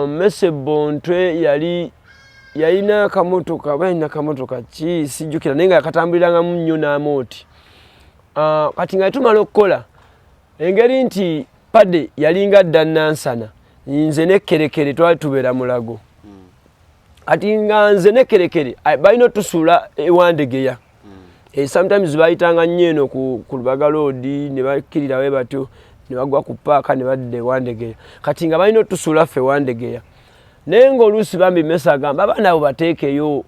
Mese Bontwe yali yalina akamotoka oba yalina akamotoka ki sijjukira, naye nga yakatambulirangamu nnyo n'amooti. Kati nga tumala okukola, engeri nti Pade yalinga dda Nansana, nze ne Kerekere twali tubeera Mulago. Kati nga nze ne Kerekere balina otusuula ewandegeya. Sometimes bayitanga nnyo eno ku Lubaga Road ne bakkirira we batyo ne bagwa ku paaka ne badda ewandegeya. Kati nga balina otusuula ffe ewandegeya, naye ng'oluusi bambi Mesa agamba abaana abo bateekeyo.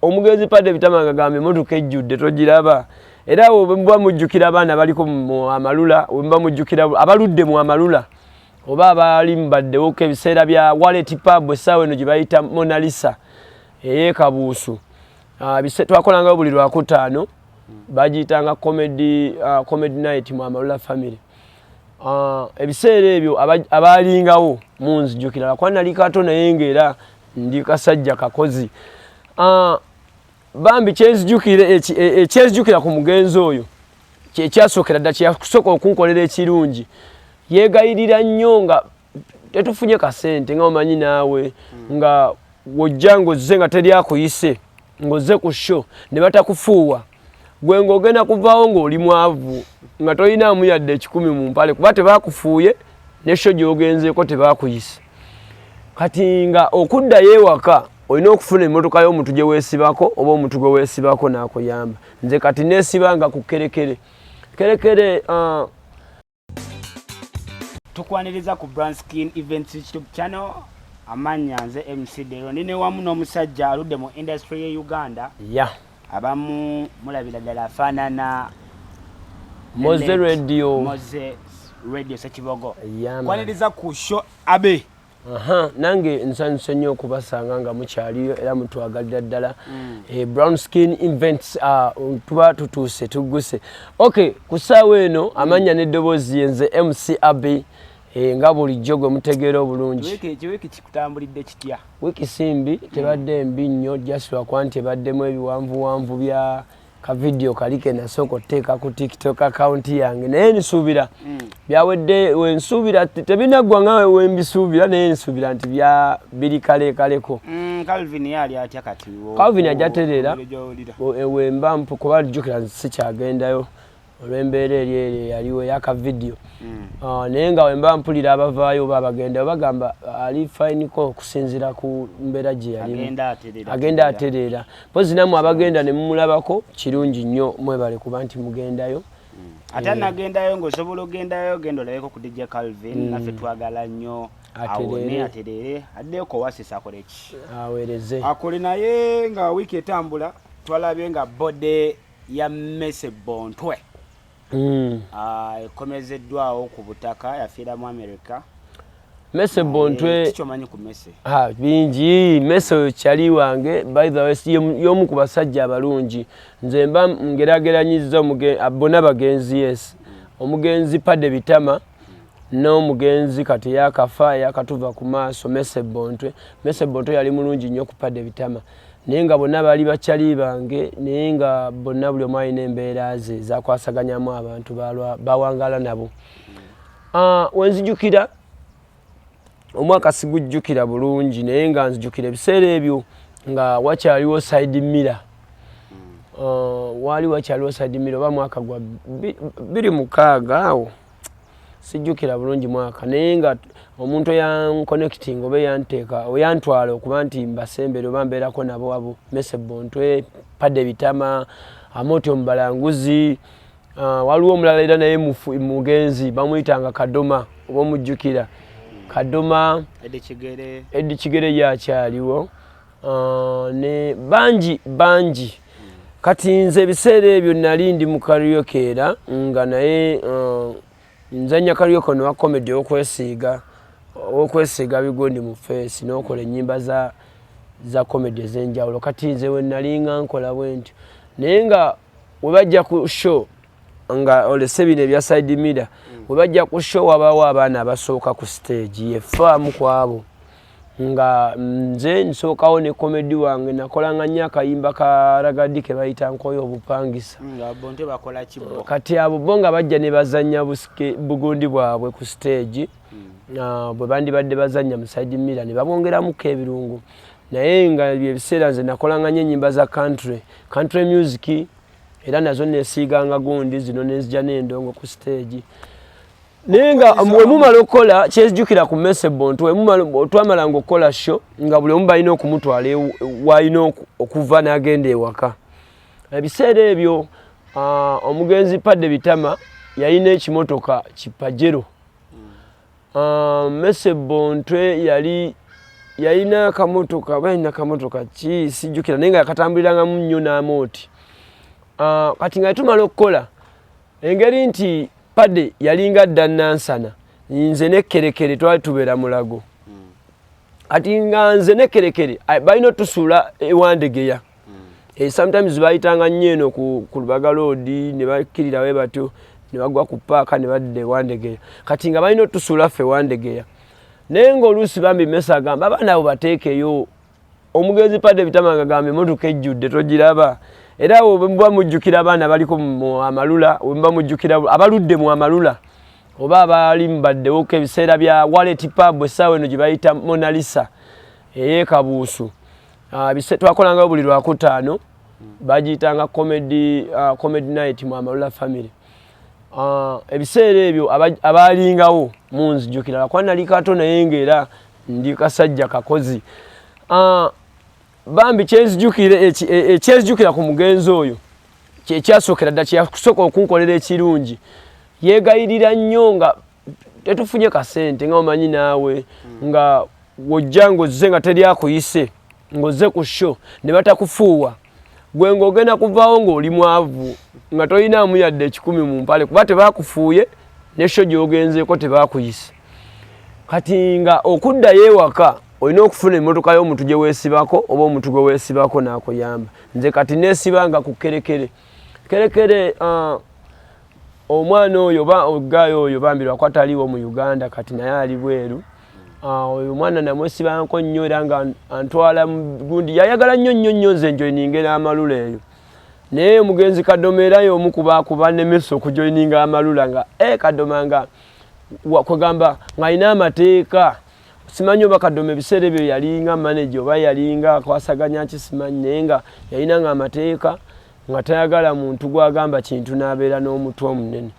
Omugenzi Pade Bitama nga gamba emmotoka ejjudde togiraba. Era muba mujjukira abaana baliko mu Amalula, muba mujjukira abaludde mu Amalula oba abaali mubaddewoko ebiseera bya Wallet Pub, essaawa eno gye bayita Monalisa ey'ekabuusu. Twakolangayo buli Lwakutaano, bagiyitanga comedy night mu Amalula Family. Ebiseera ebyo abalingawo munzijukira, lwakuba nali kato naye ng'era ndi kasajja kakozi. Bambi ekyenzijukira ku mugenzi oyo kyekyasookera dda kyeyakusooka okunkolera ekirungi, yeegayirira nnyo nga tetufunye kasente, nga omanyi naawe nga wojja ng'ozze nga teri akuyise, ng'ozze ku show ne batakufuuwa, gwe ng'ogenda kuvaawo ng'oli mwavu nga tolinaamu yadde 100 mu mpale, kuba tebakufuuye ne show gy'ogenzeeko tebakuyise. Kati nga okuddayo ewaka olina okufuna emmotoka y'omuntu gye weesibako oba omuntu gwe weesibako n'akuyamba. Nze kati neesibanga ku Kerekere Kerekere. Tukwaniriza ku Branskin Events YouTube channel. Amannya nze MC Dero, ndi ne wamu n'omusajja aludde mu industry ye Uganda. Abamu mulabira ddala afaanana Moze Radio. Moze Radio Sekibogo. Kwaniriza ku show, Abe. Aha, nange nsanyuse nnyo okubasanga nga mukyaliyo era mutwagalira ddala. Brown Skin Events, tuba tutuuse tugguse. Okay, ku ssaawa eno amannya n'eddoboozi yenze MC Abbey, nga bulijjo gwe mutegeera obulungi. Wiiki kikutambulidde kitya? Wiiki simbi, tebadde mbi nnyo, just lwakuba nti ebaddemu ebiwanvuwanvu bya kavidiyo kali ke nasooka otuteeka ku TikTok account yange, naye nsuubira byawedde. Wensuubira tebinaggwa nga wembisuubira, naye nsuubira nti bya biri kalekaleko. Calvin yali atya kati? Calvin ajja tereera. Wemba kuba jjukira sikyagendayo olw'embeera eri eri eyaliwo eyakavidiyo. Naye nga wemba mpulira abavaayo oba abagendayo bagamba ali fine ko okusinziira ku mbeera gye yalimu, agenda atereera. Mpozi nammwe abagenda ne mumulabako, kirungi nnyo, mwebale kuba nti mugendayo. Ate anagendayo ng'osobola ogendayo, genda olabeko ku DJ Calvin. Naffe twagala nnyo awone, atereere, addeyo kowasisa akole ki? Aweereze. Akole. Naye nga wiiki etambula, twalabye nga body ya Mese Bontwe ekomezeddwawo ku butaka, yafiira mu America. Mese Bontwe. Kikyomanyi ku Mese? Bingi. Mese oyo kyali wange, by the way, y'omu ku basajja abalungi. Nze mba ngerageranyiza bonna bagenzi, yes, omugenzi Pade Bitama n'omugenzi kati yakafa, yakatuva ku maaso, Mese Bontwe. Mese Bontwe yali mulungi nnyo ku Pade Bitama, naye nga bonna baali bakyali bange, naye nga bonna buli omu alina embeera ze zakwasaganyamu abantu bawangala nabo. Wenzijukira omwaka sigujjukira bulungi, naye nga nzijukira ebiseera ebyo nga wakyaliwo side mirror. Waali wakyaliwo side mirror oba mwaka gwa 2006 awo, sijjukira bulungi mwaka, naye nga omuntu eyanconnecting oba eyanteeka oyantwala okuba nti mbasembere oba mbeerako nabo abo Mese Bontwe, Pade Bitama, Amoti Omubalanguzi. Waliwo omulala era naye mugenzi, bamuyitanga Kadoma, oba omujjukira Kadoma. Edi Kigere ye akyaliwo. Ne bangi bangi. Kati nze ebiseera ebyo nali ndi mu karaoke, era nga naye nzanya karaoke nowa comedy okwesiiga bigundi mu face n'okola ennyimba za comedy ez'enjawulo. Kati nze we nalinga nkola bwe ntyo, naye nga we bajja ku show nga olese bino ebya side mirror, we bajja ku show wabaawo abaana abasooka ku stage, yefaamu ku abo nga nze nsookawo ne comedy wange. Nakolanga nnyo akayimba ka ragga dee ke bayita Nkoyo Obupangisa. Kati abo bo nga bajja ne bazanya bugundi bwabwe ku stage. Bwe bandibadde bazannya mu side mirror ne babongeramuko ebirungo. Naye nga ebiseera nze nakolanga nnyo ennyimba za country music, era nazo nesiiganga gundi zino nenzija n'endongo ku stage. Naye nga bwe mumala okukola, kyenzijukira ku Mese Bonto, twamalanga okukola show nga buli omu balina okumutwala w'alina okuva n'agenda ewaka. Ebiseera ebyo omugenzi Padde Bitama yalina ekimotoka kipajero. Mese Bontwe yalina akamotoka, oba yalina akamotoka ki sijjukira, naye nga yakatambulirangamu nnyo n'amooti. Kati nga tumala okukola, engeri nti Padde yalinga dda Nansana, nze ne Kerekere twali tubeera Mulago. Kati nga nze ne Kerekere balina otusuula ewandegeya. Sometimes bayitanga nnyo eno ku Lubaga Road ne bakkirira we batyo ne bagwa ku paaka ne badda ewandegeya. Kati nga balina otusuula ffe ewandegeya, naye ng'oluusi bambi Mese agamba abaana abo bateekeyo. Omugenzi Padde Bitama nga agamba emmotoka ejjudde togiraba. Era bwe muba mujjukira abaana baliko mu Amalula, bwe muba mujjukira abaludde mu Amalula oba abaali mubaddewoko ebiseera bya Wallet Pub, essaawa eno gye bayita Monalisa ey'e Kabuusu. Twakolangayo buli Lwakutaano, bagiyitanga comedy night mu Amalula family. Ebiseera ebyo abaalingawo munzijukira, lwakuba nali kato naye ng'era ndi kasajja kakozi. Bambi ekyenzijukira ku mugenzi oyo kyekyasookera dda kyeyakusooka okunkolera ekirungi, yeegayirira nnyo nga tetufunye kasente, nga omanyi naawe nga wojja ng'ozze nga teri akuyise, ng'ozze ku show ne batakufuuwa, gwe ng'ogenda kuvaawo ng'oli mwavu nga tolinaamu yadde 100 mu mpale, kuba tebakufuuye ne show gy'ogenzeeko tebakuyise. Kati nga okuddayo ewaka olina okufuna emmotoka y'omuntu gye weesibako oba omuntu gwe weesibako n'akuyamba. Nze kati neesibanga ku Kerekere. Kerekere, omwana oyo oba ogaayo oyo bambi lwakuba taliiwo mu Uganda kati, naye ali bweru. Oyo omwana namwesibanko nnyo era nga antwala gundi yayagala nnyo nnyo nnyo nze njoininge n'Amalula eyo. Naye omugenzi Kadoma era y'omu kubanemesa okujoininga Amalula, nga Kadoma nga kwegamba ng'alina amateeka. Simanyi oba Kadoma ebiseera ebyo yalinga manager oba yalinga akwasaganya ki, simanyi, naye nga yalina nga amateeka nga tayagala muntu gwagamba kintu n'abeera n'omutwe omunene.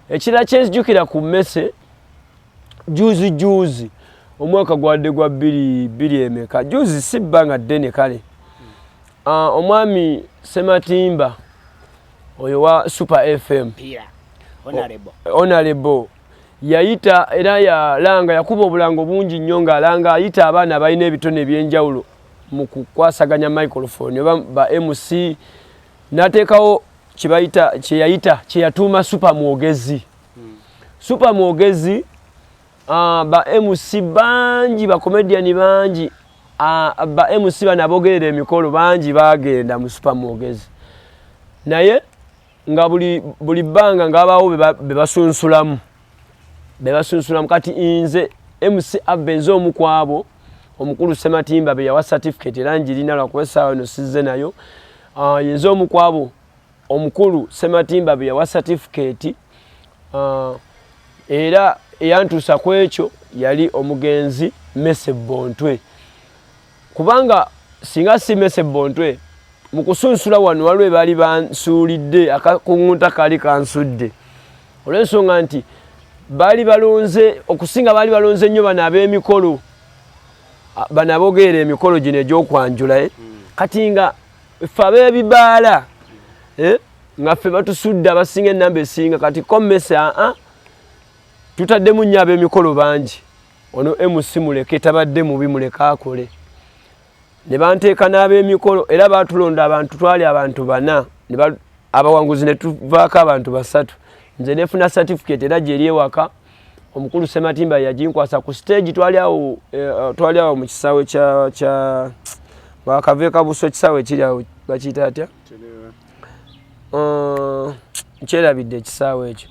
Ekirala kyenzijukira ku Mese, juzi juzi omwaka gwadde gwa bbiri bbiri emeka, juzi si bbanga ddene kale, omwami Sematimba oyo wa Super FM, honorable, yayita era yalanga, yakuba obulango bungi nnyo ng'alanga ayita abaana abalina ebitone ebyenjawulo mu kukwasaganya microphone oba ba MC, n'ateekawo kyebayita kyeyayita kyeyatuuma Super Mwogezi. Super Mwogezi, ba MC bangi, ba comedian bangi, ba MC bano abogerera emikolo bangi bagenda mu Super Mwogezi, naye nga buli bbanga ng'abaawo be basunsulamu. Kati nze MC Abbe, nze omu ku abo omukulu Sematimba be yawa certificate, era njirina, lwakuba essaawa eno sizze nayo. Yenze omu ku abo omukulu Sematimba be yawa certificate, era eyantuusa ku ekyo yali omugenzi Mese Bontwe, kubanga singa si Mese Bontwe mu kusunsula wano waliwo baali bansuulidde akakuŋŋunta kaali kansudde, olw'ensonga nti baali balonze okusinga, baali balonze nnyo bano ab'emikolo, bano abogerera emikolo gino egy'okwanjula, eh? Kati nga ffe ab'ebibaala, eh? Nga ffe batusudde abasinga enamba esinga. Kati kommese aa tutaddemu nnyo ab'emikolo bangi, ono MC muleke, tabadde mubi, muleke akole. Ne banteeka n'ab'emikolo, era baatulonda abantu, twali abantu bana, abawanguzi ne tuvaako abantu basatu. Nze nefuna certificate era gyeri ewaka, omukulu Sematimba yaginkwasa ku stage. Twali awo mu kisaawe kya wakava ekabuso, ekisaawe ekiri awo bakiyita atya? Nkyerabidde ekisaawe ekyo.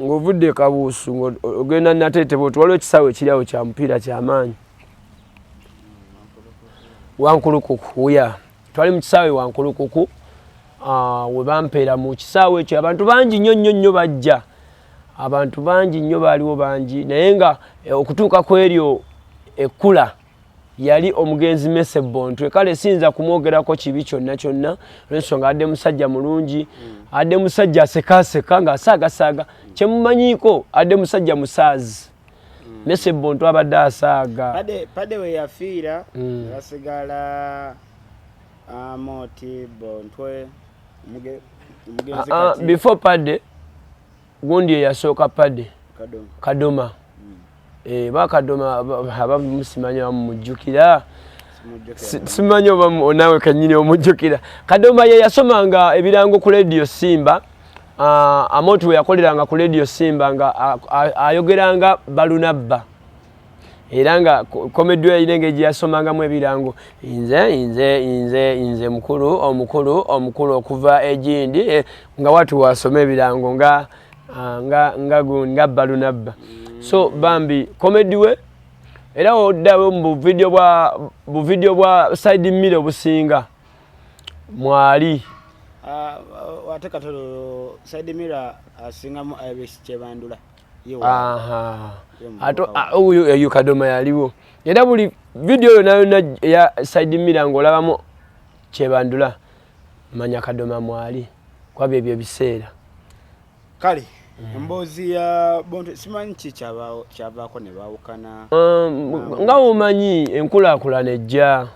Ng'ovudde e Kabuusu ng'ogenda Nateete bwoti, waliwo ekisaawe ekiri awo kya mupiira kyamaanyi, Wankulukuku. Wuya twali mu kisaawe Wankulukuku, we bampeera mu kisaawe ekyo abantu bangi nnyo nnyo nnyo bajja. Abantu bangi nnyo baaliwo bangi, naye nga okutuuka ku eryo ekkula yali omugenzi Mese Bontwe. Kale siyinza kumwogerako kibi kyonna kyonna, olwensonga adde musajja mulungi, adde musajja asekaaseka ng'asaagasaaga. Kyemumanyiiko, adde musajja musaazi. Mese Bontwe abadde asaaga. Pade we yafiira, basigala Amoti Bontwe. Before Pade, gundi eyasooka Pade, Kadoma. Bakadoma abamusimanyi, bamumujjukira, simanyi oba naawe kenyini omujjukira. Kadoma ye yasomanga ebirango ku Radio Simba. Amoti we yakoleranga ku Radio Simba nga ayogeranga balunabba, era nga comedy yalina engeri gye yasomangamu ebirango: "Nze, nze, nze, nze mukulu, omukulu, omukulu okuva egindi," nga watu wasoma ebirango nga nga nga nga balunabba. So bambi comedy we, era oddawo mu buvidiyo bwa side mirror obusinga mwali. Ate katolo side mirror asingamu Iris Kyebandula. Ate oyo Kadoma yaliwo, era buli vidiyo yonna yonna eya side mirror ng'olabamu Kyebandula, manya Kadoma mwali kwabyo ebyo ebiseera. Kale emboozi ya Bonto, simanyi ki kyavaako ne baawukana. Nga womanyi enkulaakulana ejja.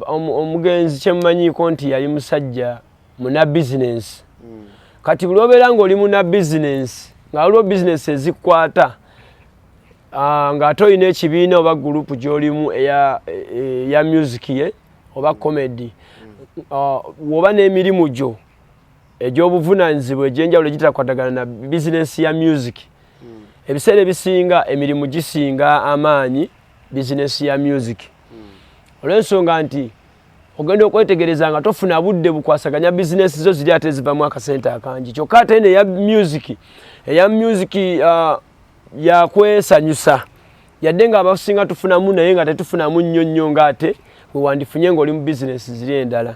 Omugenzi kyemumanyiiko nti yali musajja muna bizinensi. Kati buli obeera ng'oli muna bizinensi, nga waliwo bizinensi ezikwata, ng'ate olina ekibiina oba gurupu gy'olimu eya music ye oba comedy, woba n'emirimu gyo egy'obuvunaanyizibwa egy'enjawulo egitakwatagana na bizinensi ya music, ebiseera ebisinga emirimu gisinga amaanyi bizinensi ya music, olw'ensonga nti ogenda okwetegereza nga tofuna budde bukwasaganya bizinensi zo ziri ate zivamu akasente akangi. Kyokka ate eno eya music yakwesanyusa, yadde nga abasinga tufunamu, naye nga tetufunamu nnyo nnyo ng'ate wewandifunye ng'oli mu bizinensi ziri endala.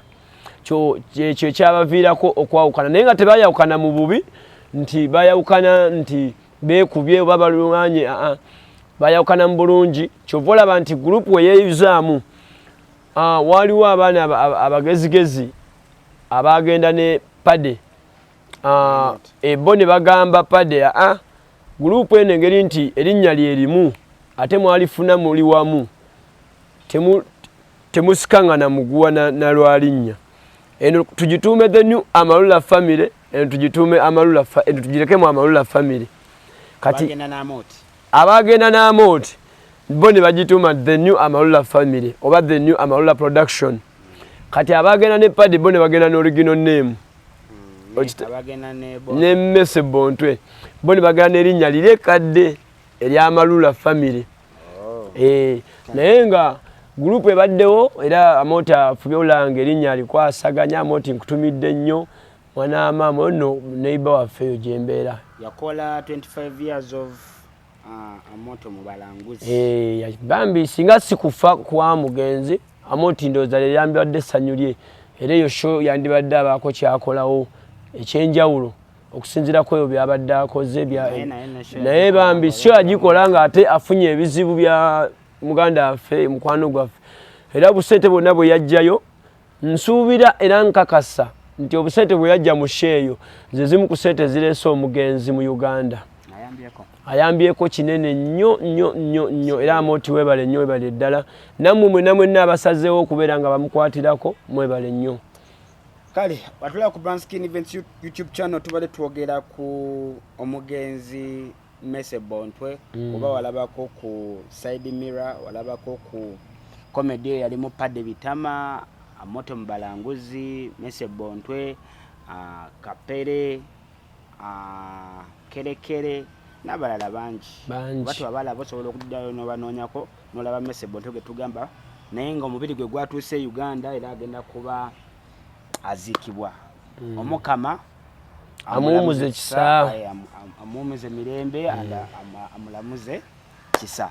Kyekyo ekyabaviirako okwawukana, naye nga tebayawukana mu bubi nti bayawukana nti beekubye oba balwanye. Aa, bayawukana mu bulungi. Kyova olaba nti gurupu weyeeyuzaamu, waliwo abaana abagezigezi abagenda ne Pade, ebo ne bagamba Pade, aa, gurupu eno engeri nti erinnya lyerimu ate mwalifuna muli wamu, temusikaŋŋana muguwa na lwalinnya, eno tugituume the new Amalula Family, eno tugituume Amalula, eno tugirekemu Amalula Family. Kati abagenda n'Amooti bo ne bagituuma the new Amalula Family oba the new Amalula Production. Kati abagenda ne Padi bo ne bagenda n'original name, ne Mese Bontwe bo ne bagenda n'erinnya liri ekadde ery'Amalula Family. Naye nga gurupu ebaddewo, era Amooti afubye olanga erinnya alikwasaganya. Amooti, nkutumidde nnyo mwana wa maama ono, neighbor waffe eyo gyembeera. Yakola 25 years of Amoto mu balanguzi. Bambi singa si kufa kwa mugenzi Amooti, ndowooza leero yandibadde essanyu lye, era eyo show yandibadde abaako kyakolawo ekyenjawulo okusinziira ku ebyo byabadde akoze. Naye bambi sho yagikola ng'ate afunye ebizibu bya muganda waffe, mukwano gwaffe, era obusente bwonna bwe yajjayo, nsuubira era nkakasa nti obusente bwe yajja mu show eyo ze zimu ku sente zireese omugenzi mu Uganda. Ayambyeko kinene nnyo nnyo nnyo nnyo. Era Amooti, webale nnyo, webale ddala. Nammwe mwena mwenna abasazeewo okubeera nga bamukwatirako, mwebale nnyo. Kale watulaba ku Branskin Events YouTube channel, tubadde twogera ku omugenzi Mese Bontwe. Oba walabako ku side mirror, walabako ku comedy eyo yalimu Pade Bitama, Amoto Mubalanguzi, Mese Bontwe, Kapere, Kerekere n'abalala bangi. Bangi. Oba tewabalaba, osobola okuddayo n'obanoonyako n'olaba Mese Bontwe ge tugamba. Naye nga omubiri gwe gwatuuse e Uganda, era agenda kuba aziikibwa. Omukama amuwumuze kisa. Amuwumuze mirembe and amulamuze kisa.